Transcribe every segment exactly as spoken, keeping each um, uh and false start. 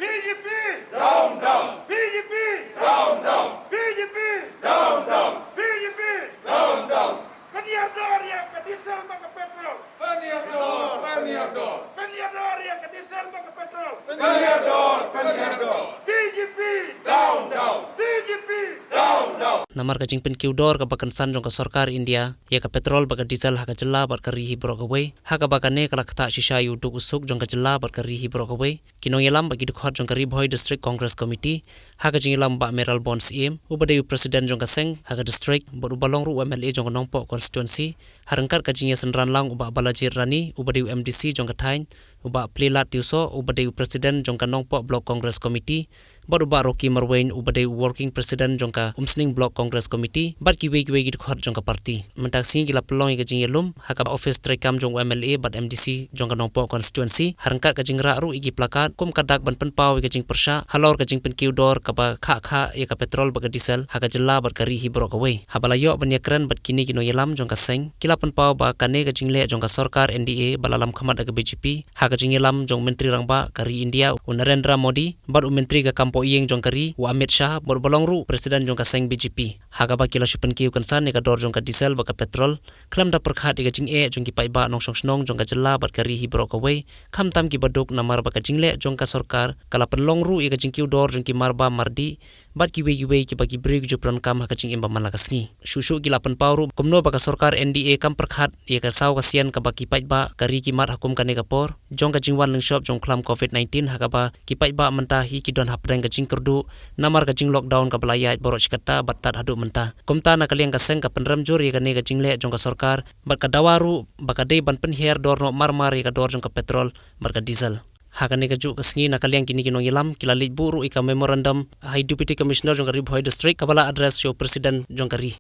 B J P! Down, down! B J P! Down, down! B J P! Down, down! B J P! Down, down! Pynïar dor ïa ka diesel bad ka petrol! Pynïar dor! Pynïar dor! Pynïar dor ïa ka diesel bad ka petrol! Pynïar dor! Pynïar dor! B J P! Down, down! B J P! Down, down! Namar ka jingpynkiew dor kaba kynsan jong ka sorkar India ïa ka petrol bad ka diesel ha ka jylla bad ka ri hi baroh kawei, ha kaba kane ka la ktah shisha ïa u duk u suk jong ka jylla bad ka ri hi baroh kawei, ki nongïalam bad ki dkhot jong ka Ri Bhoi District Congress Committee, ha ka jingïalam u Bah Mayralborn Syiem, uba dei u president jong ka seng ha ka district, bad uba long ruh u M L A jong ka Nongpoh constituency, ha ryngkat ka jingïasynran lang u Bah Balajied Rani, uba dei u M D C jong ka thaiñ, u Bah Plielad Tiewsoh, uba dei u president jong ka Nongpoh Block Congress Committee, bad u Bah Rocky Marwein, uba dei u working president jong ka Umsning Block Congress Committee, bad kiwei kiwei ki dkhot jong ka party. Mynta ka sngi ki la pynlong ïa ka jingïalum ha ka office treikam jong u M L A bad M D C jong ka Nongpoh constituency, ha ryngkat ka jingrah ruh ïa ki plakat kum ka dak ban pynpaw ïa ka jingpyrshah halor ka jingpynkiew dor kaba khah khah ïa ka petrol bad ka diesel ha ka jylla bad ka ri hi baroh kawei. Haba la ïoh ban ïakren bad kine ki nongïalam jong ka seng, ki la pynpaw ba kane ka jingleh jong ka sorkar N D A ba la lam khmat da ka B J P, ha ka jingïalam jong u Myntri Rangbah ka ri India u Narendra Modi, bad u Myntri ka kam poh ïing jong ka ri u Amit Shah, bad uba long ruh president jong ka seng B J P. Ha kaba ki la shu pynkiew kynsan ïa ka dor jong ka diesel bad ka petrol, khlem da pyrkhat ïa ka jingeh jong ki paidbah nongshong shnong jong ka jylla bad ka ri hi baroh kawei, khamtam kiba duk namar ba ka jingleh jong ka sorkar ka la pynlong ruh ïa ka jingkiew dor jong ki marbam mardih, bad kiwei kiwei kiba ki briew ki ju pyndonkam ha ka jingim ba man la ka sngi. Shuh shuh ki la pynpaw ruh kumno ba ka sorkar N D A kam pyrkhat ïa ka saw ka sian kaba ki paidbah ka ri ki mad ha kum kane ka por jong ka jingwan lyngshop jong u khlam covid nineteen, ha kaba ki paidbah mynta hi ki don hapdeng ka jingkyrduh namar ka jing lockdown kaba la ïaid baroh shi katta bad tad haduh mynta. Kumta na ka liang ka seng ka pynrem jur ïa kane ka jingleh jong ka sorkar, bad ka dawa ruh ba ka dei ban pynhiar dor noh mar mar ïa ka dor jong ka petrol bad ka diesel. Ha kane kajuh ka sngi na ka liang kine ki nongïalam ki la leit buh ruh ïa ka memorandum ha i Deputy Commissioner jong ka Ri Bhoi District kaba la address sha u president jong ka ri.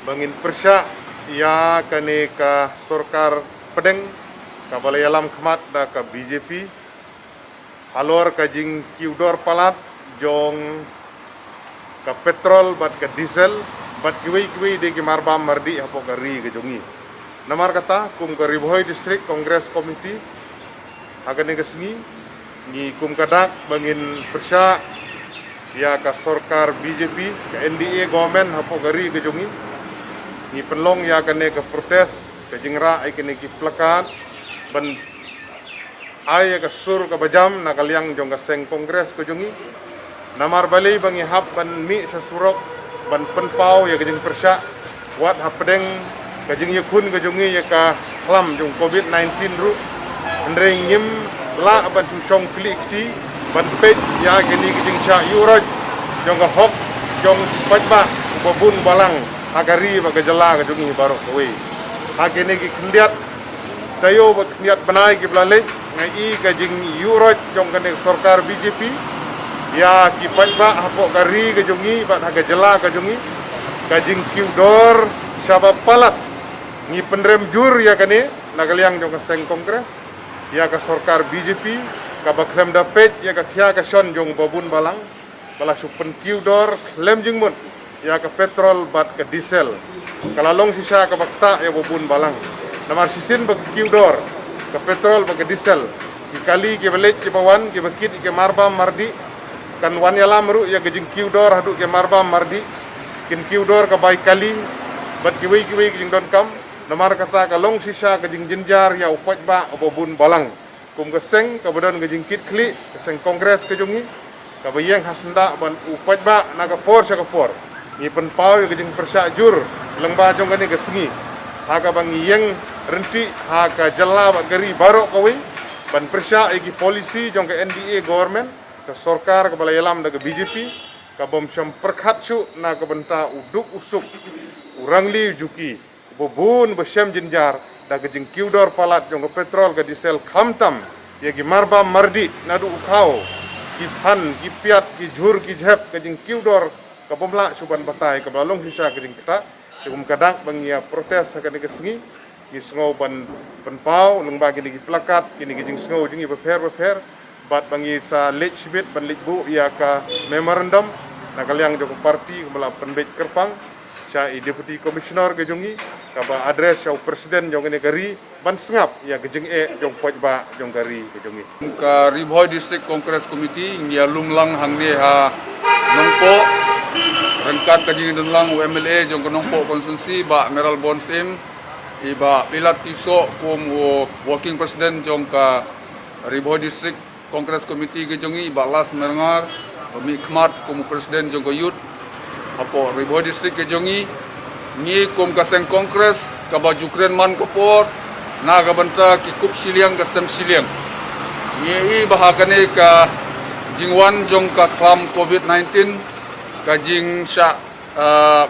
Ba ngin pyrshah ïa kane ka sorkar pdeng kaba la ïalam khmat da ka B J P halor ka jingkiew dor palat jong ka petrol bad ka diesel bad kiwei kiwei de ki marbam mardih hapoh ka ri ka jong ngi. Namar kata kum ka Ri Bhoi District Congress Committee ha kane ka sngi ngi kum ka dak ba ngin pyrshah ïa ka sorkar B J P, ka N D A government hapoh ka ri ka jong ngi. Ngi pynlong ïa kane ka protest, ka jingrah ïa kane ki plakat ban ai ïa ka sur kaba jam na ka liang jong ka seng Congress ka jong ngi. Namar balei ba ngi hap ban mih sha surok ban pynpaw ïa ka jingpyrshah wat hapdeng ka jingïakhun ka jong ngi ïa ka khlam jong covid nineteen ruh. Hynrei ngim lah ban shu shong kli kti ban peit ïa kine ki jingshah ïuh roit jong ka hok jong paidbah uba bun balang ha ka ri bad ka jylla ka jong ngi baroh kawei. Ha kine ki khyndiat taïew bad khyndiat bnai kiba la leit, nga i ka jingïuh roit jong kane ka sorkar B J P ïa ki paidbah hapoh ka ri ka jong ngi bad ha ka jylla ka jong ngi, ka jingkiew dor shaba palat. Ngi pynrem jur ïa kane na ka liang jong ka seng Congress ïa ka sorkar B J P kaba khlem da peit ïa ka khia ka shon jong uba bun balang, ba la shu pynkiew dor khlem jingmut ïa ka petrol bad ka diesel. Ka la long shisha kaba ktah ïa uba bun balang. Namar shisien ba ka kiew dor ka petrol bad ka diesel, ki kali kiba leit kiba wan, kiba kit ïa ki marbam mardih, kan wan ïalam ruh ïa ka jingkiew dor haduh ki marbam mardih. Kin kiew dor ka bai kali bad kiwei kiwei ki jingdonkam. Namar kata ka long shisha ka jingjynjar ïa u paidbah uba bun balang. Kum ka seng kaba don ka jingkitkhlieh, ka seng Congress ka jong ngi, kaba ïeng ha syndah ban u paidbah na ka por sha ka por, ngi pynpaw ïa ka jingpyrshah jur lyngba jong kane ka sngi, ha kaba ngi ïeng ryntih ha ka jylla bad ka ri baroh kawei ban pyrshah ïa ki policy jong ka N D A government, ka sorkar kaba la ïalam da ka B J P, kabym shym pyrkhat shuh na ka bynta u duk u suk, u rangli u juki, uba bun ba shem jynjar da ka jingkiew dor palat jong ka petrol ka diesel, khamtam ïa ki marbam mardih naduh u khaw, ki than, ki piat, ki jhur, ki jhep, ka jingkiew dor kabym lah shuh ban batai, kaba la long shisha ka jingktah. Te kum ka dak ba ngi ïa protest ha kane ka sngi, ngi sngew ban pynpaw lyngba kine ki plakat, kine ki jingsngew jong ngi bapher bapher, bad ba ngi sa leit shibit ban leit buh ïa ka memorandum na ka liang jong ka party kaba la pynbeit kyrpang sha i Deputy Commissioner ka jong ngi, Kaba address ïa u president jong kane ka ri ban sngap ïa ka jingeh jong paidbah jong ka ri ka jong ngi. Ka Ri Bhoi District Congress Committee ngi ïa lum lang hangne ha Nongpoh ryngkat ka jingdon lang u M L A jong ka Nongpoh constituency, Bah Mayralborn Syiem, i Bah Pyllait Tissot kum u working president jong ka Ri Bhoi District Congress Committee ka jong ngi, Bah Las Myrngar, ba mih khmat kum u president jong ka youth hapoh Ri Bhoi District ka jong ngi. Ngi kum ka seng Congress kaba ju kren man ka por na ka bynta ki kup shiliang ka sem shiliang. Ngi i ba ha kane ka jingwan jong ka khlam covid nineteen, ka jingshah, ah,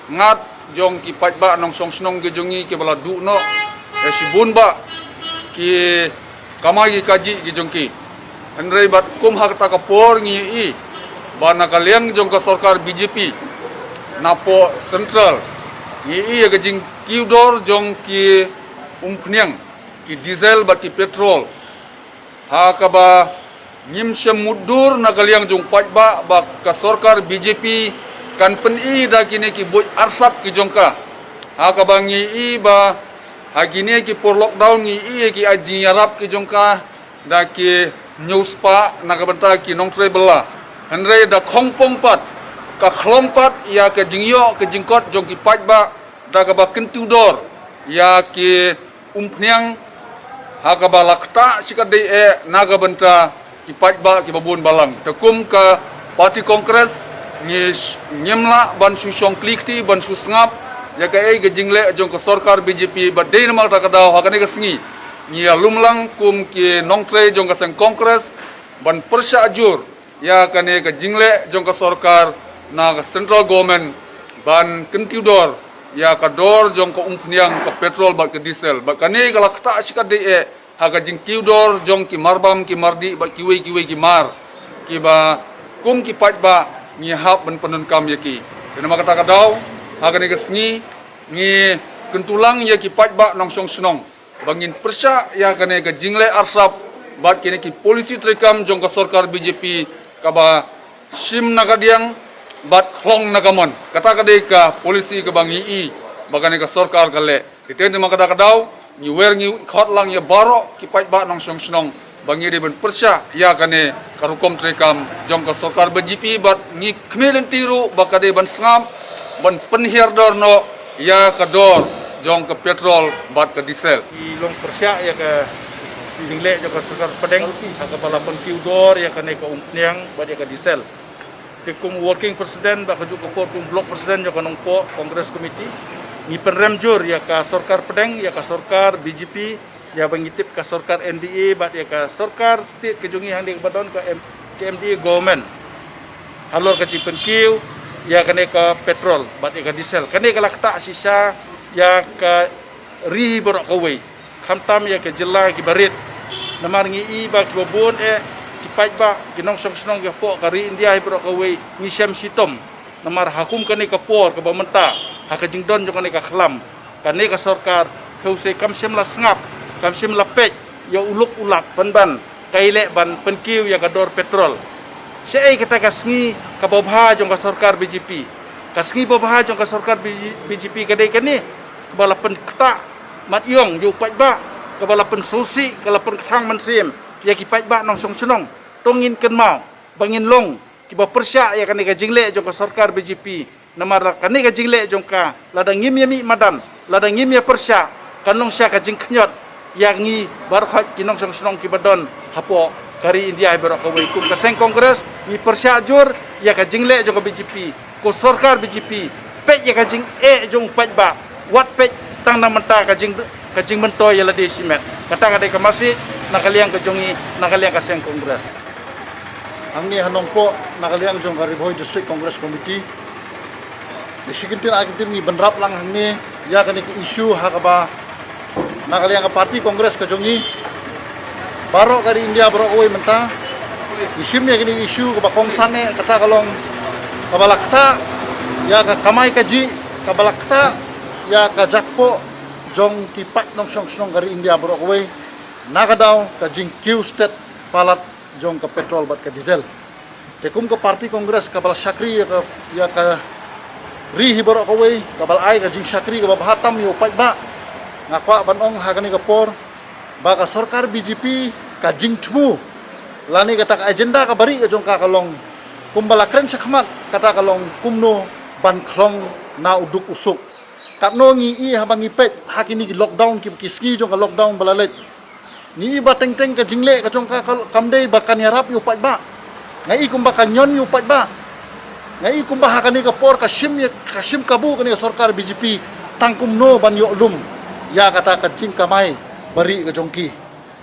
ngat jong ki paidbah nongshong shnong ki jong ngi kiba la duh noh ïa shibun bah ki kamai ki kajih ki jong ki. Hynrei bad kum ha kata ka por ngi i ba na ka liang jong ka sorkar B J P napoh central ngi i ïa ka jingkiew dor jong ki umphniang, ki diesel bad ki petrol, ha kaba ngim shym mutdur na ka liang jong paidbah ba ka sorkar B J P kan pyni da kine ki buit arsap ki jong ka. Ha kaba ngi i ba ha kine ki por lockdown ngi i ki ai jingïarap ki jong ka da ki hynñiew spah na ka bynta ki nongtrei bylla. Hynrei da khongpong pat, ka khlong pat ïa ka jingïoh ka jingkot jong ki paidbah da kaba kyntiew dor ïa ki umphniang ha kaba la ktah shikatdei eh na ka bynta ki paidbah kiba bun balang. Te kum ka party Congress ngi sh-, ngim lah ban shu shong kli kti ban shu sngap ïa kaei ka jingleh jong ka sorkar B J P. Bad dei namar kata ka daw ha kane ka sngi ngi ïa lum lang kum ki nongtrei jong ka seng Congress ban pyrshah jur ïa kane ka jingleh jong ka sorkar na ka central government ban kyntiew dor ïa ka dor jong ka umphniang, ka petrol bad ka diesel. Bad kane ka la ktah shikatdei eh ha ka jingkiew dor jong ki marbam, ki mardih bad kiwei kiwei ki mar kiba kum ki paidbah ngi hap ban pyndonkam ïa ki. Te namar kata ka daw ha kane ka sngi ngi kyntu lang ïa ki paidbah nongshong shnong ba ngin pyrshah ïa kane ka jingleh arsap bad kine ki polisi treikam jong ka sorkar B J P kaba shim na ka diang bad khlong na ka mon. Kata ka dei ka polisi kaba ngi i ba kane ka sorkar ka leh. Te namar kata ka daw ngi wer ngi khot lang ïa baroh ki paidbah nongshong shnong ba ngi dei ban pyrshah ïa kane ka rukom treikam jong ka sorkar B J P bad ngi khmih lynti ruh ba ka dei ban sngap ban pynhiar dor noh ïa ka dor jong ka petrol bad ka diesel. Ngi long pyrshah ïa ka jingleh jong ka sorkar pdeng ha kaba la pynkiew dor ïa kane ka umphniang bad ïa ka diesel. Te kum working president bad kajuh ka por kum block president jong ka Nongpoh Congress Committee ngi pynrem jur ïa ka sorkar pdeng, ïa ka sorkar B J P, ïa ba ngi tip ka sorkar N D A bad ïa ka sorkar state ka jong ngi hangne kaba don ka M-, ka M D A government halor ka jingpynkiew ïa kane ka petrol bad ïa ka diesel. Kane ka la ktah shisha ïa ka ri baroh kawei, khamtam ïa ka jylla kiba rit. Namar ngi i ba kiba bun eh ki paidbah, ki nongshong shnong kiba hapoh ka ri India hi baroh kawei ngi shem shitom. Namar ha kum kane ka por kaba mynta ha ka jingdon jong kane ka khlam, kane ka sorkar, phi u sei kam shym la sngap, kam shym la peit ïa u luk u lak pynban kaei leh ban pynkiew ïa ka dor petrol. Shaei kata ka sngi kaba bha jong ka sorkar B J P? Ka sngi ba bha jong ka sorkar B J P ka dei kane kaba la pynktah mat ïong ïa u paidbah, kaba la pynsngewsih, ka la pynkthang mynsiem ïa ki paidbah nongshong shnong. To ngin kynmaw ba ngin long kiba pyrshah ïa kane ka jingleh jong ka sorkar B J P. Namar la kane ka jingleh jong ka, lada ngim ïa mih madan, lada ngim ïa pyrshah, kan long sha ka jingkhñiot ïa ngi baroh ki nongshong shnong kiba don hapoh ka ri India hi baroh kawei. Kum ka seng Congress ngi pyrshah jur ïa ka jingleh jong ka B J P. Ko sorkar B J P, peit ïa ka jingeh jong u paidbah, wat peit tang na mynta ka jing, ka jingmyntoi ïa lade shimet. Kata ka dei ka message na ka liang ka jong ngi, na ka liang ka seng Congress. Hangne ha Nongpoh na ka liang jong ka Ri Bhoi District Congress Committee, ngi shi kyntien ar kyntien ngi bynrap lang hangne ïa kane ka issue ha kaba na ka liang ka party Congress ka jong ngi, baroh ka ri India baroh kawei mynta ngi shim ïa kane ka issue kaba kongsan eh, kata ka long kaba la ktah ïa ka kamai kajih, kaba la ktah ïa ka jakpoh jong ki paid nongshong shnong ka ri India baroh kawei na ka daw ka jingkiew stet palat jong ka petrol bad ka diesel. Te kum ka party Congress kaba la shakri ïa ka, ïa ka Ri hi baroh kawei kaba la ai ka jingshakri kaba bha tam ïa u paidbah. Nga kwah ban ong ha kane ka por ba ka sorkar B J P ka jingthmu lane kata ka agenda kaba ri ka jong ka ka long kumba la kren shakhmat kata ka long kumno ban khlong na u duk u suk. Katno ngi i haba ngi peit ha kine ki lockdown ki, ki sngi jong ka lockdown ba la leit. Ngi i ba teng teng ka jingleh ka jong ka ka kam dei ba kan ïarap ïa u paidbah. Nga i kumba ka ñion ïa u paidbah. Nga i kumba ha kane ka por ka shim ïa, ka shim kabu kane ka sorkar B J P tang kumno ban ïoh lum ïa kata ka jingkamai ba ri ka jong ki.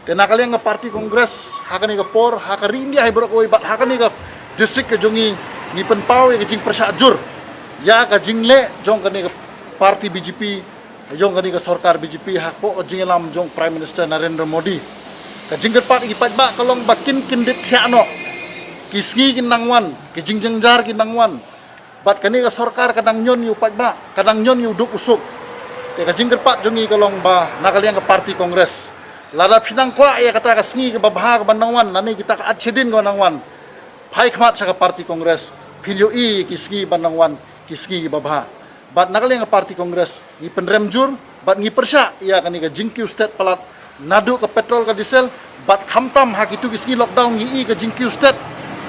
Te na ka liang ka party Congress ha kane ka por ha ka ri India hi baroh kawei bad ha kane ka district ka jong ngi, ngi pynpaw ïa ka jingpyrshah jur ïa ka jingleh jong kane ka party B J P, jong kane ka sorkar B J P hapoh ka jingïalam jong Prime Minister Narendra Modi. Ka jingkyrpad ïa ki paidbah ka long ba kin kyndit thiah noh. Ki sngi kin nang wan, ki jingjynjar kin nang wan. Bad kane ka sorkar ka dang ñion ïa u paidbah, ka dang ñion ïa u duk u suk. Te ka jingkyrpad jong ngi ka long ba na ka liang ka party Congress, lada phi nang kwah ïa kata ka sngi kaba bha kaba nang wan, lane kita ka arshadin kaba nang wan, phai khmat sha ka party Congress, phin ïohi ki sngi ba nang wan, ki sngi kiba bha. Bad na ka liang ka party Congress ngi pynrem jur bad ngi pyrshah ïa kane ka jingkiew stet palat naduh ka petrol ka diesel, bad khamtam ha kitu ki sngi lockdown ngi i ka jingkiew stet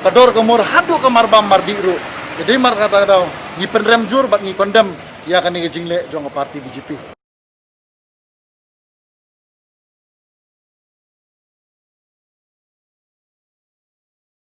ka dor ka mur haduh ka marbam mardih ruh. Te dei mar kata ka daw ngi pynrem jur bad ngi condemn ïa kane ka jingleh jong ka party B J P.